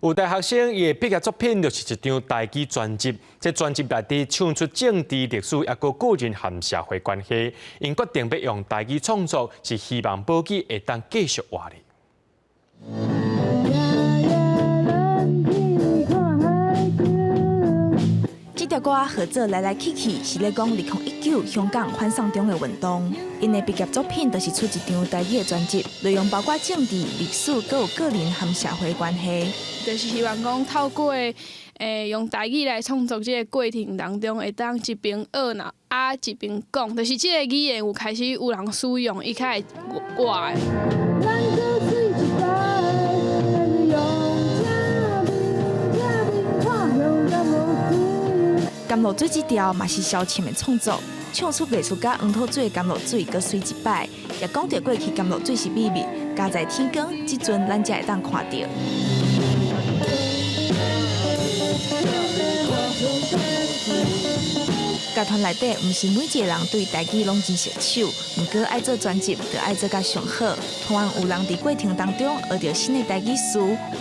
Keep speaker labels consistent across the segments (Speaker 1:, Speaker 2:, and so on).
Speaker 1: 有大學生伊的畢業作品就是一張台語專輯，這專輯內底唱出政治歷史，抑閣個人和社會關係。𪜶決定欲用台語創作，是希望母語會當繼續活咧。
Speaker 2: 這條歌號做來來去去，是咧講2019香港反送中的運動。𪜶的畢業作品就是出一張台語的專輯，內容包括政治、歷史，閣有個人和社會關係。
Speaker 3: 就是希望講透過用台語來創作這個過程當中，會當一邊學若啊一邊講，就是這個語言有開始有人使用，伊較會活的。
Speaker 2: 甘露水這條嘛是蕭倩的創作，唱出藝術家黃土水的甘露水閣媠一擺，也講著過去甘露水是秘密，加在天光，這陣咱才會當看著。樂團內底毋是每一个人對台語攏真熟手，毋過愛做專輯，就愛做甲上好。台灣有人佇過程當中學著新的台語詞，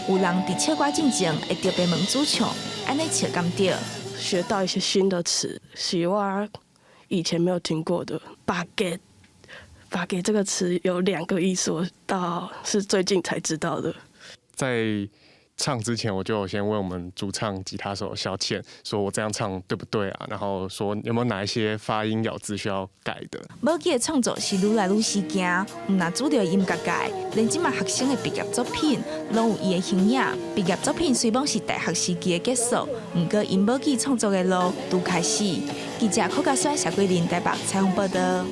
Speaker 2: 有人佇唱歌進前會特別問主唱，按呢唱敢對？
Speaker 4: 學到一些新的詞，是我以前沒有聽過的。巴給，巴給這個詞有兩個意思，我到是最近才知道的。
Speaker 5: 在唱之前，我就先問我們主唱吉他手小倩，說我這樣唱對不對啊？然後說有沒有哪一些發音咬字需要改的？
Speaker 2: 母語的創作是愈來愈時行，毋但主流音樂界，連這馬學生的畢業作品攏有伊的形影。畢業作品雖罔是大學時期的結束，毋過𪜶母語創作的路拄開始。記者柯家宣、謝桂林台北採訪報道。